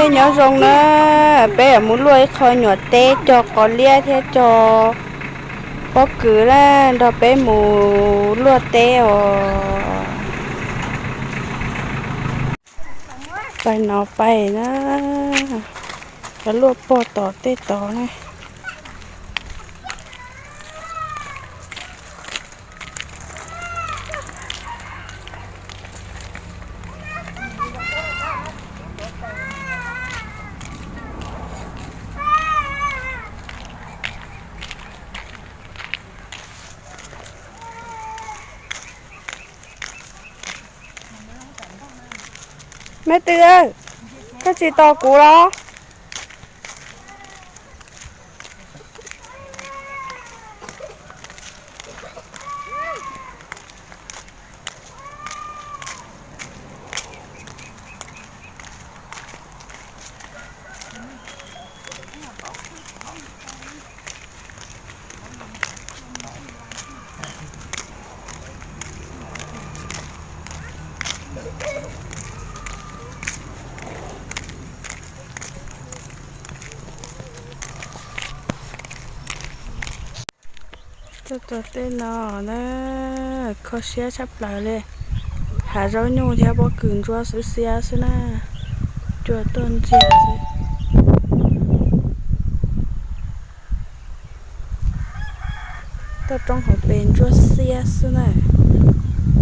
Nyob zoo na, peb yuav mus luaj ib qho nyuam teb cog qos liab thiab cog pob kws na, nrog peb mus luaj teb os. Pais no pais na, cov luaj pog tom tej tod na. Me Tws, koj tsis tos kuv los? Tuaj txog tej no na, kho siab tshaj plaws li. Hav zaub nyuj thiab pob kws ntsuab xwb xiab xwb na, cua tuaj ntxiag xwb. Toj roob hauv pes ntsuab xiab xwb na,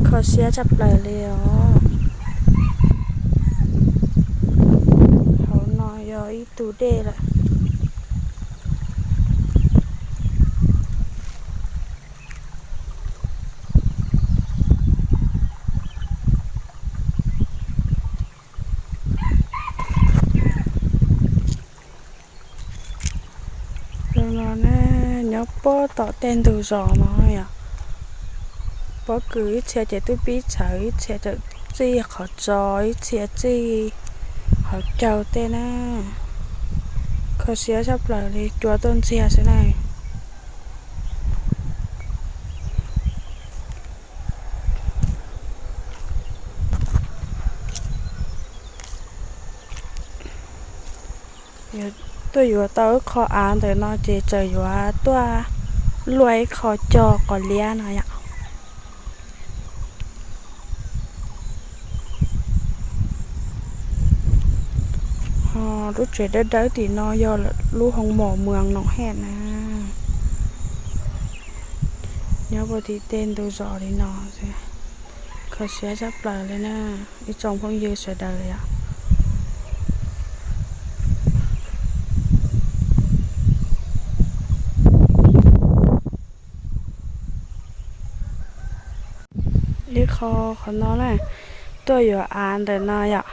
kho siab tshaj plaws li os. Hauv no yog ib tug dej lawm. Tus no ne, nyob puag tom tej ntug zos no yom. Pob kws ib txhia ces twb pib txhawv, ib txhia txawm txij qhov tsos, ib txhia txij hauv caug tej na. Kho siab tshaj plaws li, cua tuaj ntxiag xwb na. Tuaj yuav tau ib qho av ntawm no ces txawm yuav tuaj luaj ib qho cog qos liab no yom. Ho lub tsev dawb dawb tim no yog lub hoo mom Muas Noom Hej na. Nyob puag tim tej ntug zos li no, kho siab tshaj plaws li na, ib tsoom phooj ywg sawv daws yom. Ib qho qhov no na, tuaj yuav av ntawm no yom,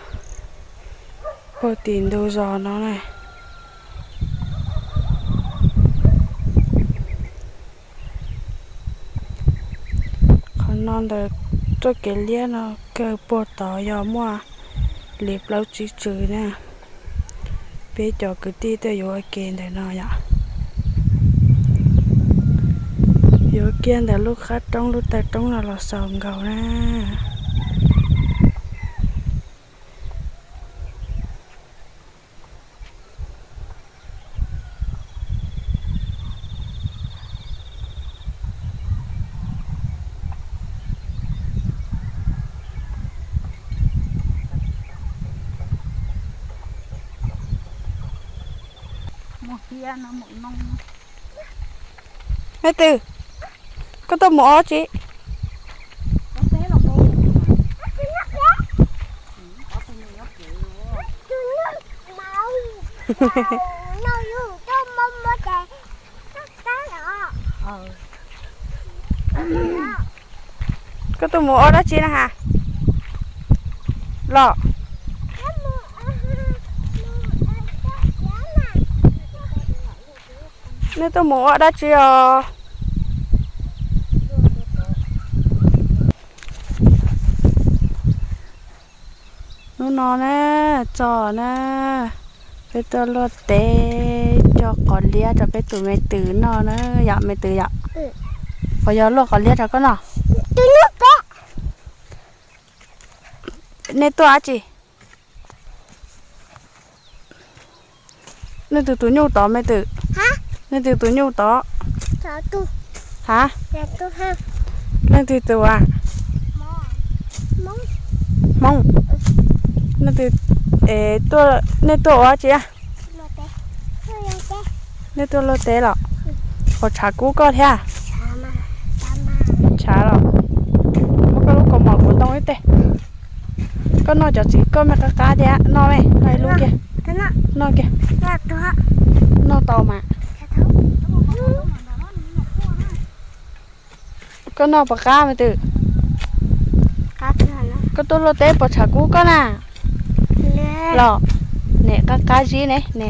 puag tim ntug zos no na. Qhov no ntawm txoj kev liab no kawg puag tod yog muaj li plaub tsib txwm na. Peb cov kwv tij tuaj yuav ua ke ntawm no yom. Yuav kiag ntawm lub qab roob lub taw roob no los xaus nkaus na. Me Tws, koj tuaj mus ua dab tsi? Koj tuaj mus ua dab tsi na has? Los, nej tuaj mus ua dab tsi os? Hnub no na, txog na, peb tuaj luaj teb cog qos liab rau peb tus Me Tws noj na, yom Me Tws yom? Puas yog luaj qos liab rau koj noj? Nej tuaj dab tsi? Leej twg tus nyuj tod me twm? Leej twg tus nyuj tod? Ha? Leej twg tus a? Hmoob. Nej tuaj ua tsi? Nej tuaj luaj teb los? Puas tshav kub koj thiab? Tshav los? Muab koj lub kaus mom kuv ntoo ib teg. Koj noj cov txiv koj me qab qab thiab, noj me, noj ib lub kiag. Noj kiag. Noj tau mas. Koj noj puas qab me twm? Koj tuaj luaj teb puas tshav kub koj na? Los, ne qab qab zib ne, ne.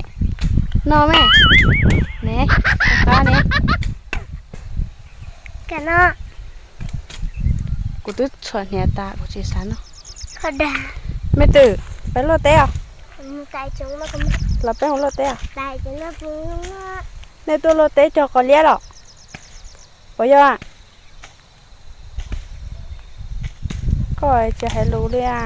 Noj me. Ne, qab qab ne. Kuv twb txhuam hniav tas kuv tsis xav noj. Me twm, peb luaj teb os. Los peb mus luaj teb os. Nej tuaj luaj teb cog qos liab los? Puas yog? Koj tsis hais lus li a.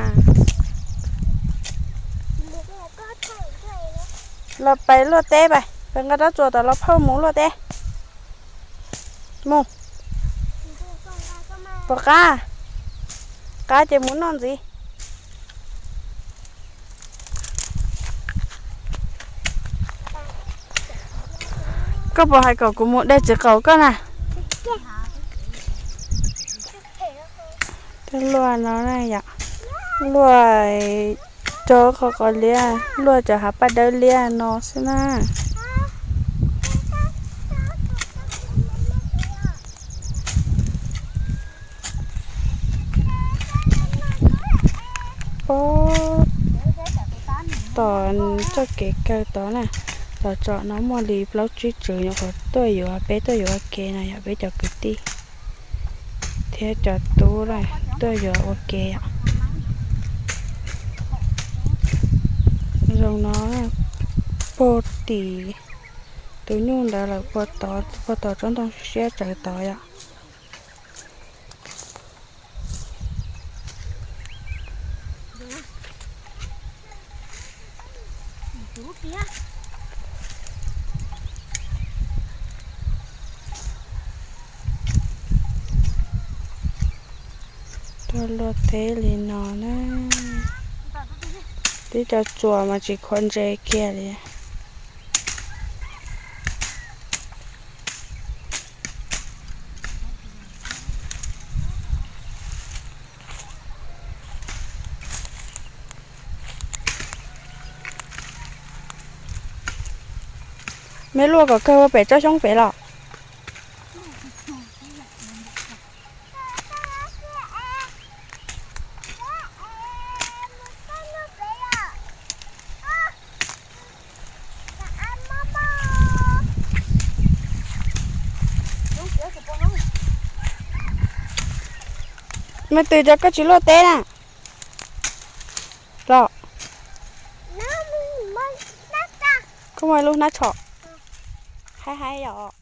Los peb luaj teb pais, peb nqa rab txuas tom los phauj mus luaj teb. Mus. Puas qab? Qab ces mus noj ntxiv. Koj puas hais kom kuv mus de txiv qaub koj na? Tej luaj no yom, luaj cog qhov qos liab, luaj cov hav paj dawb liab no xwb na. Pab tom txoj kev kawg tod na, los tsom no muaj li plaub tsib tsev nyuam qhuav tuaj yuav, peb tuaj yuav ua ke no yom, peb cov kwv tij thiab cov tub tuaj yuav ua ke yom. Zoo no, puag tim tus nyuj ntawd lawm, puag tod tsob ntoo siab tsawv tod yom. Tuaj luaj teb li no na, tib co txuas mas tsis khuav ntse kiag li. Me luaj kom kawg ua pem tsob xyoob pem los. Me twm, cas koj tsis luaj teb na? Los, koj muaj ib lub hnab tshom. Haib haib yom.